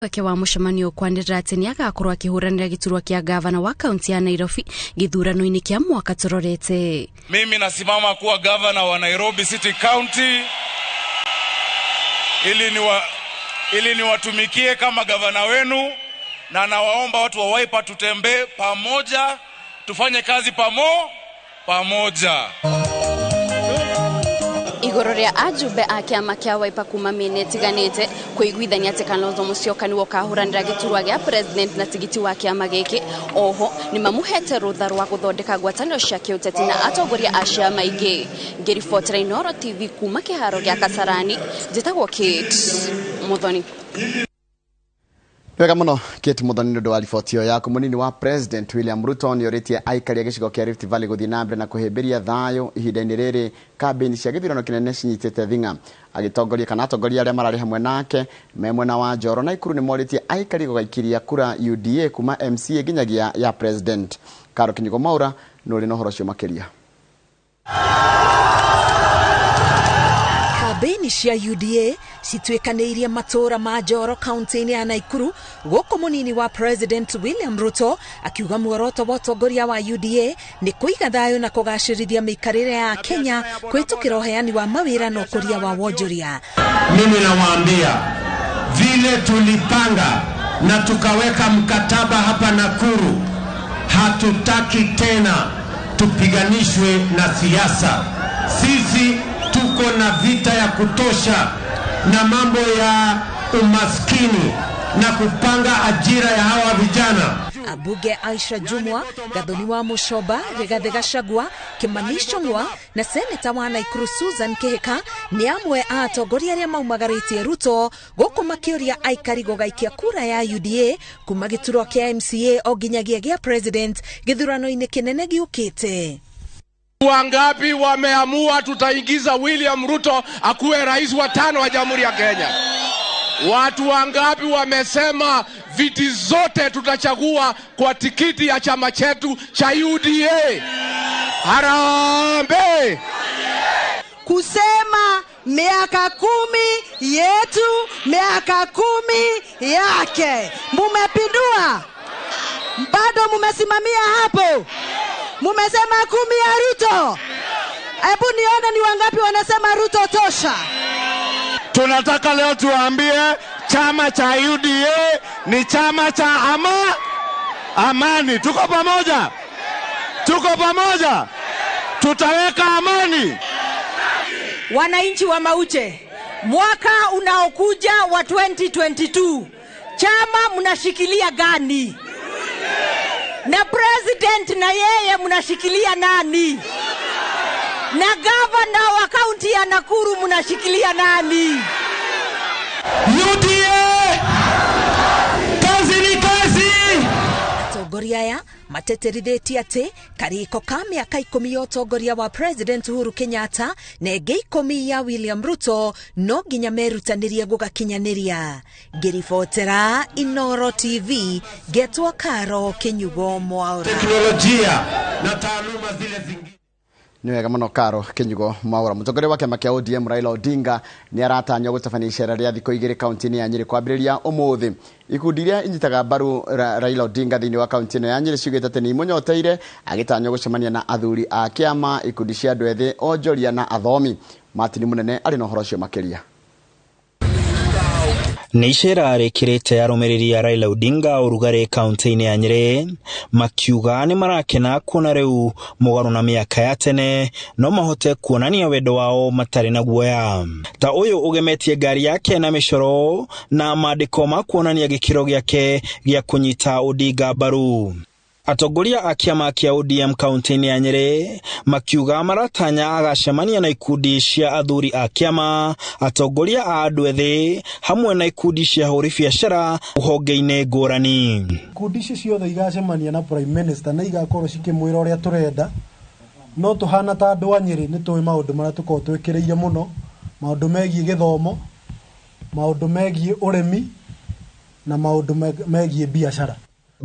Wake wa mũcemanio kwanĩrĩra atĩ nĩ agakorwo akĩhũranĩra gĩturwa kĩa gavana wa kaunti ya Nairobi gĩthurano-inĩ kĩa mwaka tũrorete. Mimi nasimama kuwa gavana wa Nairobi City County ili niwatumikie kama gavana wenu, na nawaomba watu wa Wiper tutembee pamoja, tufanye kazi pamoja. Igũrũ rĩa ajumbe a kĩama kĩa Wiper kuma mĩena ĩtiganĩte kũiguithania atĩ Kalonzo Musyoka nĩwe ũkahũranĩra gĩturwa gĩa president na tigiti wa kĩama gĩkĩ. Oho nĩmamũhete rũtha rwa gũthondeka ngwatanĩro cia kĩũteti na atongoria a ciama ingĩ. Ngĩribotera Inooro TV kuma kĩharo gĩa Kasarani, njĩtagwo Kate Muthoni. Wega muno Kate Muthoni nĩ ũndũ wa riboti ĩyo yaku. Mũnini wa President William Ruto nĩ orĩtie aikari a gĩcigo kĩa Rift Valley gũthiĩ na mbere na kũhĩmbĩria thayũ ihinda-inĩ rĩrĩ kambĩini cia gĩthurano kĩnene cinyitĩte thing'a. Agĩtongoria kana atongoria arĩa mararĩ hamwe nake me mwena wa Njoro na Ikuru nĩ morĩtie aikari gũgaikiria kura UDA kuma MCA nginyagia ya President. Karo Kinyugo Maura nĩ ũrĩ na ũhoro ũcio makĩria. Kambĩini cia UDA cituĩkanĩirie matũũra ma Njoro kaunti-inĩ ya Naikuru, gũkũ mũnini wa President William Ruto akiuga muoroto wa ũtongoria wa UDA nĩ kũiga thayũ na kũgacĩrithia mĩikarĩre ya Kenya kũhĩtũkĩra ũheani wa mawĩra na ũkũria wa wonjoria. Mimi nawaambia vile tulipanga na tukaweka mkataba hapa Nakuru, hatutaki tena tupiganishwe na siasa. Sisi tuko na vita ya kutosha na mambo ya umaskini na kupanga ajira ya hawa vijana. Ambunge Aisha Jumwa, Gathoni wa Mucoba, Rigathi Gachagua, Kimani Ichung'wa na seneta wa Naikuru Susan Kihika nĩ amwe a atongoria arĩa maumagarĩtie Ruto gũkũ makĩũria aikari gũgaikia kura ya UDA kuma gĩturwa kĩa MCA o nginyagia gĩa president gĩthurano-inĩ kĩnene gĩũkĩte. Wangapi wameamua tutaingiza William Ruto akuwe rais wa 5 wa Jamhuri ya Kenya? Watu wangapi wamesema viti zote tutachagua kwa tikiti ya chama chetu cha UDA? Harambee! Kusema miaka 10 yetu, miaka 10 yake. Mumepindua? Bado mumesimamia hapo? Mumesema 10 ya Ruto? Hebu nione ni wangapi wanasema Ruto tosha. Tunataka leo tuambie chama cha UDA ni chama cha amani. Tuko pamoja? Tuko pamoja? Tutaweka amani. Wananchi wa Mauche, mwaka unaokuja wa 2022, chama mnashikilia gani? Na president na yeye mnashikilia nani? Na governor wa kaunti ya Nakuru mnashikilia nani? UDA! Kazi ni kazi! Atongoria aya mateterithĩtie atĩ karĩko ka mĩaka 10 ya ũtongoria wa President Uhuru Kenyatta na ĩngĩ 10 ya William Ruto no nginya merutanĩrie gũgakinyanĩria. Ngĩribotera Inooro TV ngetwo Karo Kinyugo Mwaura. Teknolojia na taaluma zile zingine. Nĩ wega mũno Karo Kinyugo Mwaura. Mũtongoria wa kĩama kĩa ODM Raila Odinga nĩ aratanywo gũtabania icera rĩa thikũ 2 kaunti-inĩ ya Nyĩrĩ kwambĩrĩria ũmũthĩ. Ikundi iria inyitaga mbaru Raila Odinga thĩinĩ wa kaunti ĩno ya Nyĩrĩ ciugĩte atĩ nĩ imũnyoteire, agĩtanywo gũcemania na athuri a kĩama, ikundi cia andũ ethĩ, onjoria na athomi. Martin Mũnene arĩ na ũhoro ũcio makĩria. Nĩ icera rĩkĩrĩte arũmĩrĩri a Raila Odinga ũrugarĩ kaunti-inĩ ya Nyĩrĩ, makiuga nĩ marakena kuona rĩu mũgarũ na mĩaka ya tene no mahote kuonania wendo wao matarĩ na guoya. Ta ũyũ ũgemetie ngari yake na mĩcoro na maandĩko ma kuonania gĩkĩro gĩake gĩa kũnyita Odinga mbaru. Atongoria a kĩama kĩa ODM kaunti-inĩ ya Nyĩrĩ makiuga maratanya agacemania na ikundi cia athuri a kĩama, atongoria a andũ ethĩ hamwe na ikundi cia ahũri biacara honge-inĩ ngũrani. Ikundi ici ciothe igacemania na Prime Minister na igakorwo cikĩmwĩra ũrĩa tũrenda, no tũhana ta andũ a Nyĩrĩ nĩ tũĩ maũndũ marĩa tũkoragwo twĩkĩrĩire mũno, maũndũ megiĩ gĩthomo, maũndũ megiĩ ũrĩmi na maũndũ megiĩ biacara.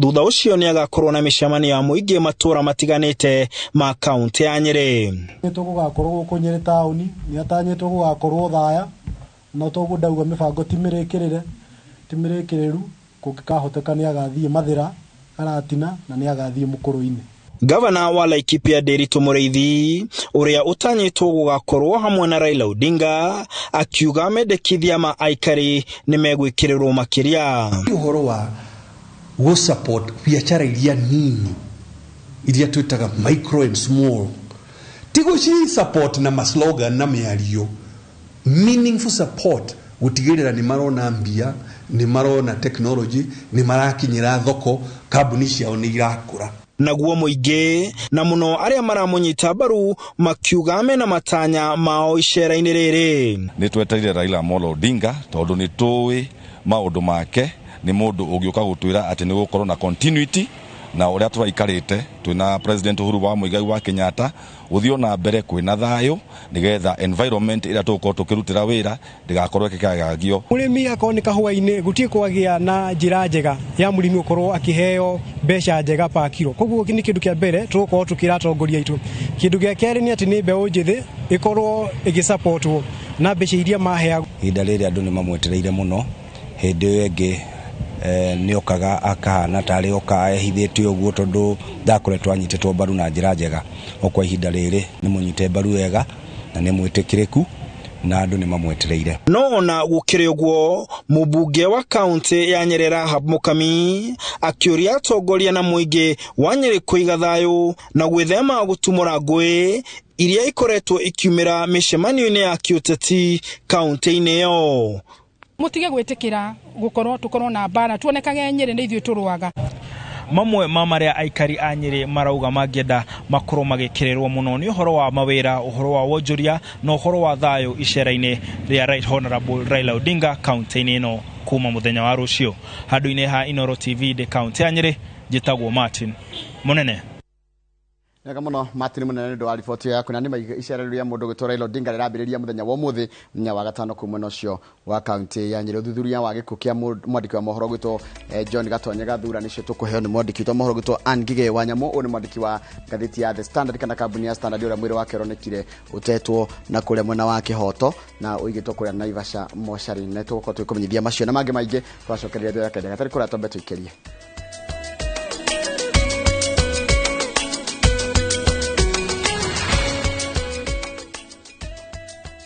Thutha ũcio nĩ agakorwo na mĩcemanio ya mũingĩ matũũra matiganĩte ma kaunti ya Nyĩrĩ. Nĩ tũgũgakorwo gũkũ Nyĩrĩ taũni, nĩ atanyĩtwo gũgakorwo Othaya, no toguo ndauga mĩbango ti mĩrĩkĩrĩre. Ti mĩrĩkĩrĩru, kũngĩkahoteka nĩ agathiĩ Mathĩra, Karatina na nĩ agathiĩ Mũkũrũ-inĩ. Gavana wa Laikipia Ndiritu Mũrĩithi ũrĩa ũtanyĩtwo gũgakorwo hamwe na Raila Odinga akiuga mendekithia ma aikari nĩ megwĩkĩrĩrwo makĩria. Ũhoro wa gũ support biacara iria nini iria twĩtaga micro and small, ti gũci support na maslogan na mĩario, meaningful support gũtigĩrĩra nĩ marona mbia, nĩ marona technology, nĩ marakinyĩra thoko, kambuni ciao nĩ irakũra. Naguo mũingĩ na mũno arĩa maramũnyita mbaru makiuga mena matanya mao icera-inĩ rĩrĩ. Nĩ twetereire Raila Amolo Odinga tondũ nĩ tũĩ maũndũ make, nĩ mũndũ ũngĩũka gũtwĩra atĩ nĩ gũkorwo na continuity na ũrĩa tũraikarĩte twĩna President Uhuru wa Muigai wa Kenyatta gũthiĩ na mbere kwĩna thayũ nĩgetha environment ĩrĩa tũgũkorwo tũkĩrutĩra wĩra ndĩgakorwo ĩkĩgagagio. Mũrĩmi akorwo nĩ kahũa-inĩ gũtirĩ kwagĩa na njĩra njega ya mũrĩmi gũkorwo akĩheo mbeca njega pa kiro, koguo nĩ kĩndũ kĩa mbere tũgũkorwo tũkĩra atongoria aitũ. Kĩndũ gĩa kerĩ nĩ atĩ nĩ mbeũ njĩthĩ ĩkorwo ĩgĩsupportwo na mbeca iria maheagwo. Ihinda rĩrĩ andũ nĩ mamwetereire mũno, hĩndĩ ĩyo ĩngĩ nĩ okaga akahana tarĩ oka ehithĩte ũguo tondũ ndakoretwo anyitĩtwo mbaru na njĩra njega. O kwa ihinda rĩrĩ nĩ mũnyite mbaru wega na nĩ mwĩtĩkĩrĩku na andũ nĩ mamwetereire. No ona gũkĩrĩ ũguo, mũmbunge wa kaunti ya Nyeri Rahab Mukami akĩũria atongoria na mũingĩ wa Nyeri kũiga thayũ na gwĩthema gũtumũra ngũĩ iria ikoretwo ikiumĩra mĩcemanio-inĩ ya kĩũteti kaunti-inĩ ĩyo. Mutige gwitikira gukorwo tukorwo na mbara tuonekage Nyeri nĩ ithuĩ tũrũaga. Mamwe ma marĩa aikari a Nyeri marauga mangĩenda makorwo magĩkĩrĩrwo mũno nĩ ũhoro wa mawĩra, ũhoro wa wonjoria na ũhoro wa thayũ icera-inĩ rĩa Right Honorable Raila Odinga kaunti-inĩ ĩno kuma mũthenya wa rũciũ. Handũ-inĩ ha Inooro TV ndĩ kaunti ya Nyeri, njĩtagwo Martin Mũnene. Wega mũno Martin Mũnene nĩ ũndũ wa riboti yaku, na nĩ icera rĩa mũndũ gwĩtwo Raila Odinga rĩrambĩrĩria mũthenya wa ũmũthĩ mũthenya wa gatano kũu mwena ũcio wa kaunti ya Nyeri. Ũthuthuria wa gĩkuũ kĩa mwandĩki wa mohoro gwĩtwo John Gatonye Gathura nĩcio tũkũheo nĩ mwandĩki witũ wa mohoro gwĩtwo Ann Ngige wa Nyamũ. Ũyũ nĩ mwandĩki wa ngathĩti ya The Standard kana kambuni ya Standard ũrĩa mwĩrĩ wake ũronekire ũtetwo na kũrĩa mwena wa Kĩhoto na ũigĩtwo kũrĩa Naivasha mocarĩ. Na tũgũkorwo tũgĩkũmenyithia macio na mangĩ maingĩ twacokereria thutha wa kahinda gatarĩ kũraya, twambe tũikĩrie.